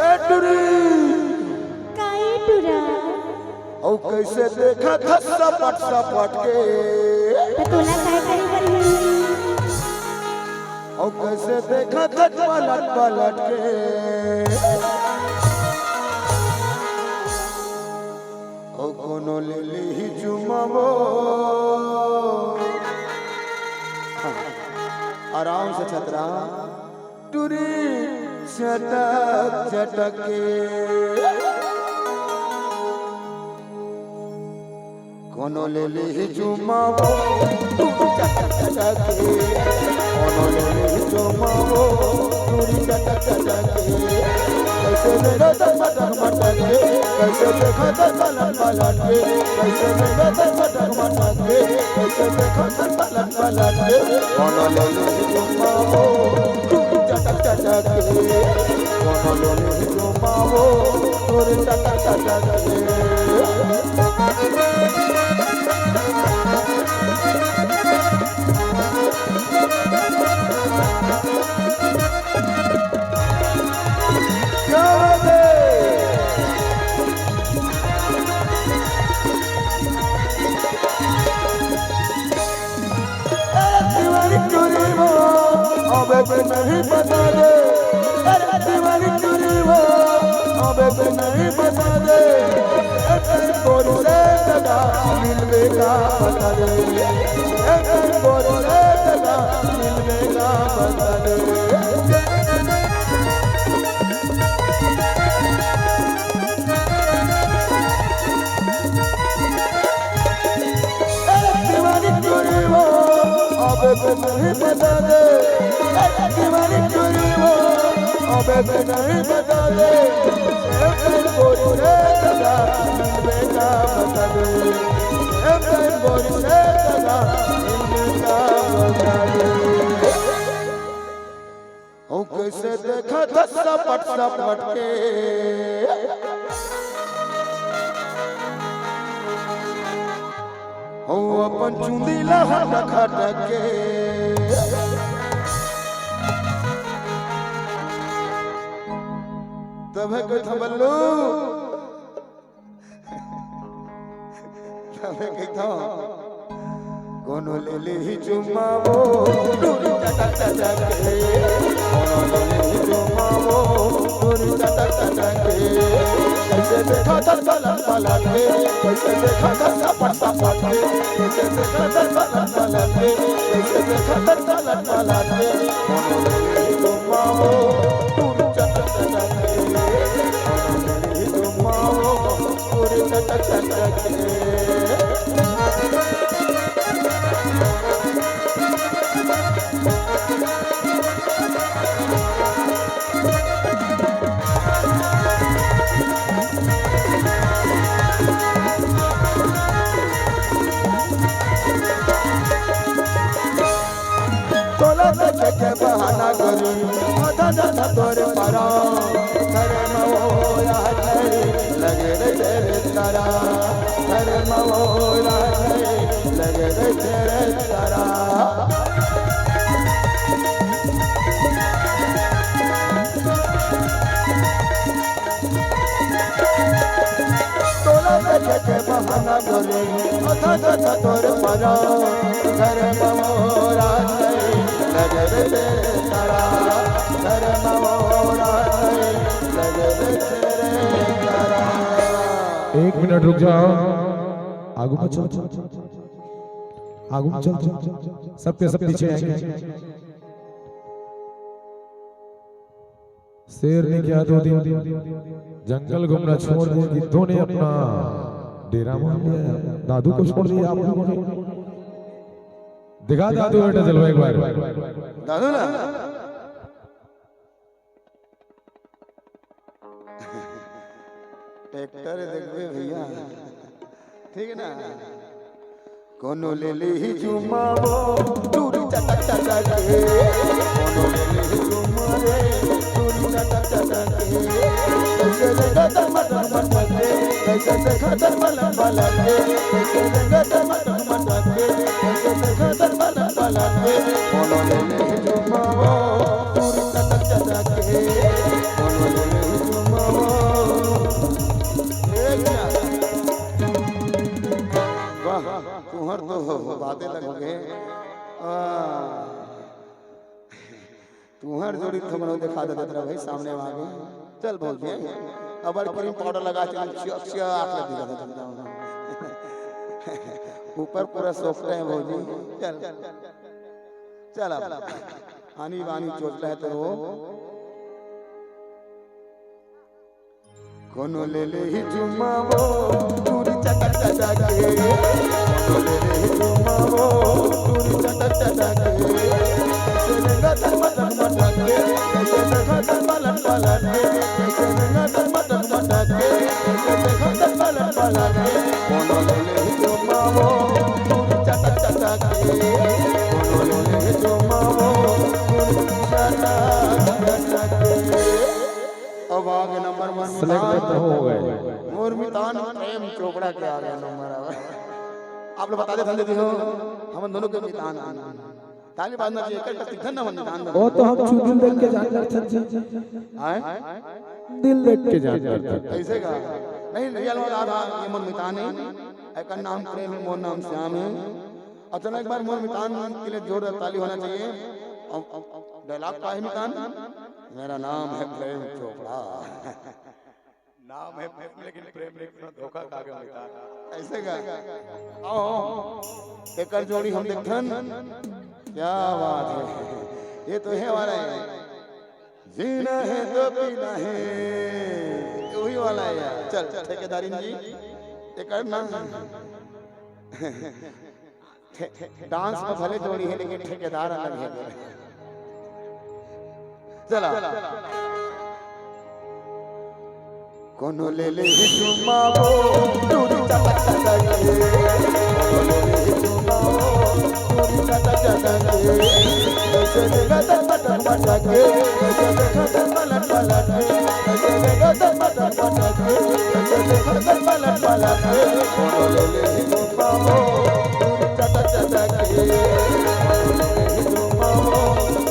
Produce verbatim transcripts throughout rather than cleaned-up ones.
ए टुरी, काई टुरा? अउ कइसे देखत हस सपट सपट के? त तोला काय करे बर हे? अउ कइसे देखत हस पलट पलट के? अउ कोनो ले लिही चुमा वो। हाँ, आराम से छतरा। टुरी चटक चटक के। कोनो ले लिही चुमा वो, टुरी चटक चटक के। कोनो ले लिही चुमा वो, टुरी चटक चटक के। कइसे देखत हस मटक मटक के, कइसे देखत हस पलट पलट के, कइसे देखत हस मटक मटक के, कइसे देखत हस पलट पलट के। कोनो ले लिही चुमा वो, टुरी चटक चटक के। कोनो ले लिही चुमा वो, टुरी चटक चटक के। क्या बात है? अरे दीवानी टुरी वो, अबे तो नहीं बता दे। अरे दीवानी टुरी वो, अबे तो नहीं बता दे। ए तोरी से दादा मिलबे का बता दे। ए तोरी से दादा मिलबे का बता दे। ए दीवानी टुरी वो, अबे तो नहीं बता दे। ए दीवानी टुरी वो, अबे तो नहीं बता दे। ए तोरी से दादा मिलबे का बता दे। ए तोरी से दादा मिलबे का बता दे। हूँ कइसे देखत हस सपट सपट के। हूँ अपन चुंदी ला हटक हटक के। तभे कहिथँव बल्लू, तभे कहिथँव, कोनो ले लिही चुम्मा वो, टूरी चटक चटक के। कोनो ले लिही चुम्मा वो, टूरी चटक चटक के। कइसे देखत हस पलट पलट के, कइसे देखत हस सपट सपट के, कइसे देखत हस पलट पलट के, कइसे देखत हस पलट पलट के। कोनो ले लिही चुम्मा वो, टूरी चटक चटक के। कोनो ले लिही चुम्मा वो, टूरी चटक चटक के। तोला देखे के बहाना करी, आधा आधा तोरे परान। घर म ओला ठहरी लगे रहिथे रे तारा, घर म ओला ठहरी लगे रहिथे रे तारा। तोला देखे के बहाना ना बोले, अथा कथा तोर परा, घर ममोरा नहीं, लगे रे तेरे तारा, घर ममोरा नहीं, लगे रे तेरे तारा। एक मिनट रुक जाओ, आगू मत चल, आगू मत चल, सबके सब पीछे आएंगे। शेर ने क्या दो दिन जंगल घूमना छोड़ दिया, गिद्धों ने अपना डेरा मान लिया। दादू को छोड़ दिया आप लोगों ने। दिखा दादू बेटा जलवा एक बार। दादू ना। ट्रैक्टर देखबे भैया, ठीक है ना? कोनो ले ले ही चुमावो, टूरी चटक चटक के। कोनो ले ले ही चुमा रे, टूरी चटक चटक के। कैसे देखा दर मटक मटक के, कैसे देखा दर मलक मलक के, कैसे देखा दर मटक मटक के, कैसे देखा दर मलक मलक के। कोनो ले ले ही चुमावो, टूरी चटक चटक के। कोनो ले ले ही चुमावो। एक मिनट। वाह, तुहर तो बाते अलग हो गए। आ, तुहर जोड़ी तो हमरो दिखा दे देत रहे भाई, सामने में आ गए। चल भौजी, अबर क्रीम पाउडर लगा के चक चक लग दिखा दे। ऊपर पूरा सॉफ्ट है भौजी। चल, चल अब आनी बानी चोट रहे तो वो कोनो ले ले ही चुमावो, टूरी चटक चटक के। कोनो ले ले ही चुमावो, टूरी चटक चटक के। कैसे रेंगा तर मटक मटक के, कैसे देखा तर पलट पलट के, कैसे रेंगा तर मटक मटक के, कैसे देखा तर पलट पलट के। कोनो ले ले ही चुमावो, टूरी चटक चटक के। कोनो ले ले ही चुमावो, टूरी चटक चटक के। अब आगे नंबर वन select मितान। तो हो गए। मोर मितान प्रेम चोपड़ा के आगे नंबर आवे। आप लोग बता दे, धन दे दियो, हम दोनों के मितान आन। ताली बाजना चाहिए, कर कर दिखन ना मन मितान। वो तो हम चुनिल देख के जान करथन जी। आए? दिल देख के जान करथन। ऐसे का? नहीं, रियल वाला था, ये मन मितान नहीं। एकर नाम प्रेम है, मोर नाम श्याम है। अचानक एक बार मोर मितान के लिए जोरदार ताली होना चाहिए। अब, अब, अब डायलॉग का है मितान? मेरा नाम है प्रेम चोपड़ा। नाम है प्रेम, लेकिन प्रेम नहीं, पूरा धोखा खा गया मितान। ऐसे का? आओ, एकर जोड़ी हम देखथन। क्या बात है, ये तो है वाला है। जीना है तो पीना है, वही वाला है यार। चल, ठेकेदारिन जी, एकर ना ठे-, ठे-, डांस में भले जोड़ी है, लेकिन ठेकेदार अलग है। चला। कोनो ले ले ही चुमावो, टूरी चटक चटक के। कोनो ले ले ही चुमावो, टूरी चटक चटक के। कैसे देखा तर मटक मटक के, कैसे देखा तर पलट पलट के, कैसे देखा तर मटक मटक के, कैसे देखा तर पलट पलट के। कोनो ले ले ही चुमावो, टूरी चटक चटक के। कोनो ले ले ही चुमावो,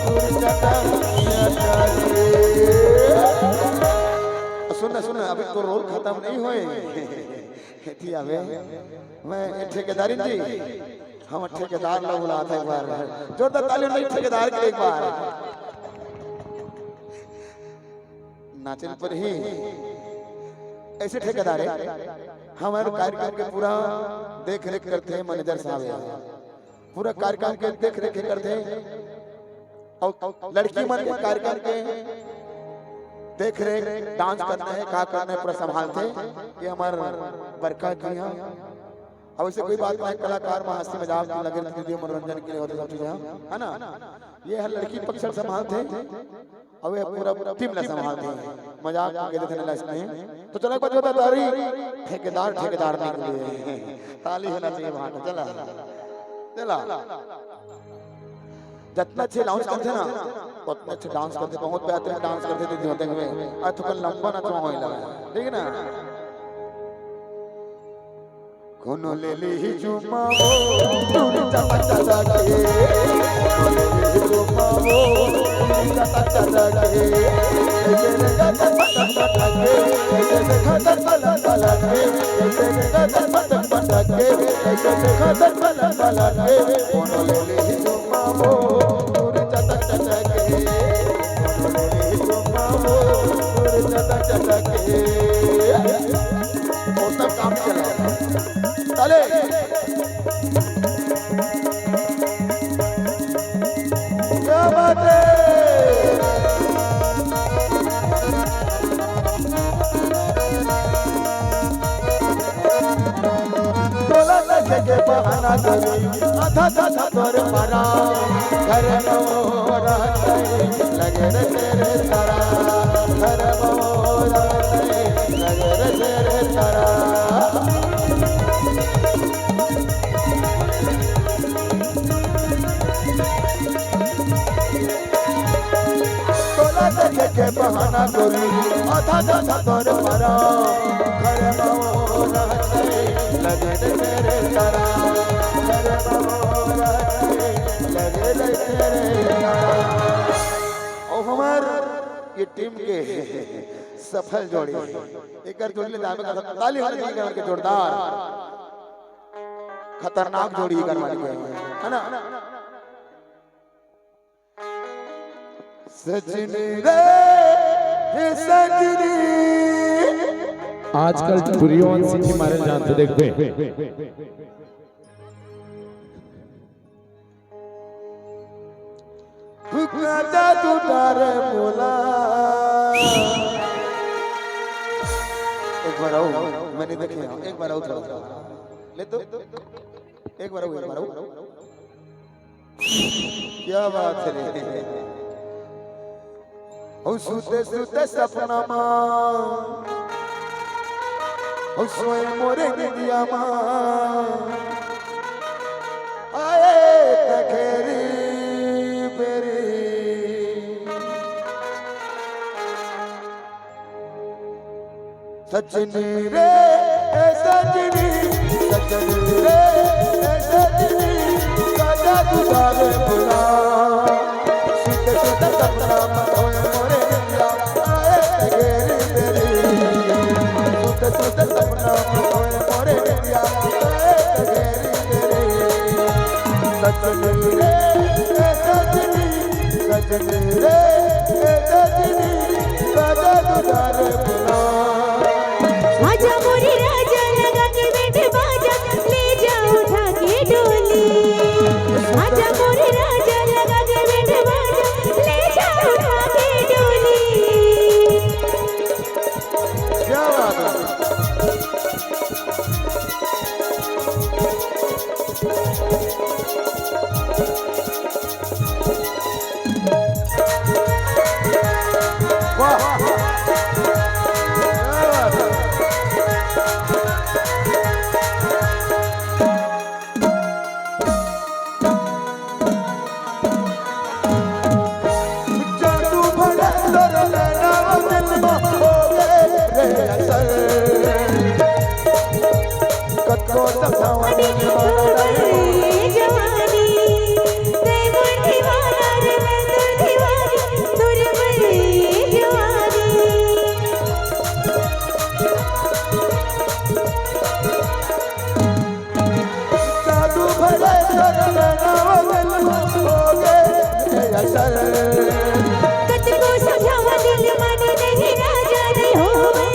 टूरी चटक चटक के। सुन ना, सुन ना, अभी तो रोल खत्म नहीं होए। एती आवे। मैं ए ठेकेदारिन जी, हम ठेकेदार ला बुलात हे एक बार। जोरदार ताली नहीं ठेकेदार के एक बार। नाचन पर ही ऐसे ठेकेदार है, हमारे कार्यक्रम के पूरा देख रेख करते हैं मैनेजर साहब है। पूरा कार्यक्रम के देख रेख करथे अउ लड़की मन के कार्यक्रम के देख रेख, डांस करना है, का करना है, पूरा संभालथे। ये हमर बरखा जी हैं। अब ऐसे कोई बात नहीं, कलाकार में हंसी मजाक लगे रहते, video मनोरंजन के लिए होते सब चीजें, है ना? ये हर लड़की पक्ष संभालथे। अबे पूरा टीम ला संभालथे, मजाक के देथे ना इसमें। तो चला एक बार जोरदार ताली, ठेकेदार, ठेकेदार निकले। ताली होना चाहिए वहां का। चला, चला। जितना अच्छे डांस करथे ना, उतने अच्छे डांस करथे, बहुत बेहतरीन डांस करथे। दीदी होते हुए आज थोड़ा लंबा ना चौड़ा होए लगा, ठीक है ना? कोनो ले ली ही चुम्मा वो, टूरी चटक चटक के। कोनो ले ली ही चुम्मा वो, टूरी चटक चटक के। ऐसे देखा तर पलक पलक के, ऐसे देखा तर पटक पटक चटके, कैसे देखा था चलन बलन के, कोनो ले ले ही चुम्मा वो, दूर चटक चटक के। कोनो ले ले ही चुम्मा वो, दूर चटक चटक के। वो सब काम चला। चले। क्या बात है? टोला देखे के बहाना करी, आधा आधा तोर पारा, घर में वो रहते, लगे रे तेरे तारा, घर में वो रहते, लगे रे तेरे तारा। टोला देखे के बहाना करी, आधा आधा तोर पारा, घर में वो रहते, लगे रे तेरे तारा, घर में वो रहते, लगे रे तेरे तारा। और हमार ये टीम के सफल जोड़ी, एक जोड़ी ले दावे का ताली हो जाए के जोरदार, खतरनाक जोड़ी कर मालिक है, है ना? सजनी रे, हे सजनी। आजकल टुरियो मन सिटी मारे जानथे, देखबे। हुक्का जादू डारे बोला। एक बार आओ, मैंने देखे हैं, एक बार आओ थोड़ा सा। ले तो, एक बार आओ, एक बार आओ। क्या बात है रे। ओ सुते सुते सपना मा, ओ सोए मोरे निंदिया मा, आए तखेरी बेरी। सजनी रे, ए सजनी, सजनी रे, ए सजनी, सजा गुजार बुला। सुत सुत सपना में होए मोरे निंदिया, आए तखेरी बेरी। सुत सुत सपना में होए मोरे निंदिया, आए तखेरी बेरी। सजनी रे, ए सजनी, सजनी रे, ए सजनी, सजा गुजार बुला। आजा मोरे राजा लगा के बैठ बाजा, ले जा उठा के डोली। आजा मोरे राजा लगा के बैठ बाजा, ले जा उठा के डोली। क्या बात है। वाह। क्या बात है। जादू भरे तोर नैना दिल में हो गए रे असर। कतको सतावन जवानी, तै मोर दीवाना रे, मैं तोर दीवानी, तोर मोर जवानी। जादू भरे तोर नैना दिल में हो गए रे असर। कतको समझावा दिल माने नहीं राजा रे होवे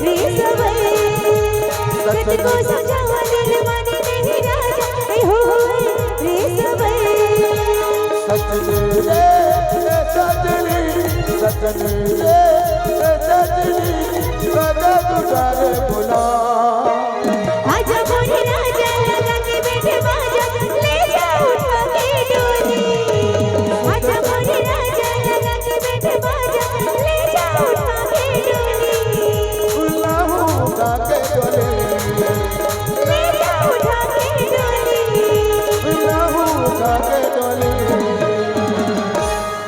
रे सबर। कतको समझावा दिल माने नहीं राजा रे होवे रे सबर। सजनी रे, सजनी, सजनी रे, सजनी, सजा गुजार बुला। आजा मोरे राजा लगा के बैठ बाजा, ले जा उठा के डोली। आजा मोरे राजा लगा के बैठ बाजा, ले जा उठा के डोली। लाहू उठा के डोली। ले जा उठा के डोली। लाहू उठा के डोली।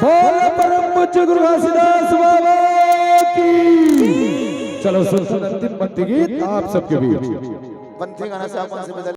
बोलो परम पूज्य गुरु घासीदास बाबा की। चलो सुन सुन अंतिम पंथी गीत आप सबके बीच। पंथी गाना से आप मन से बदल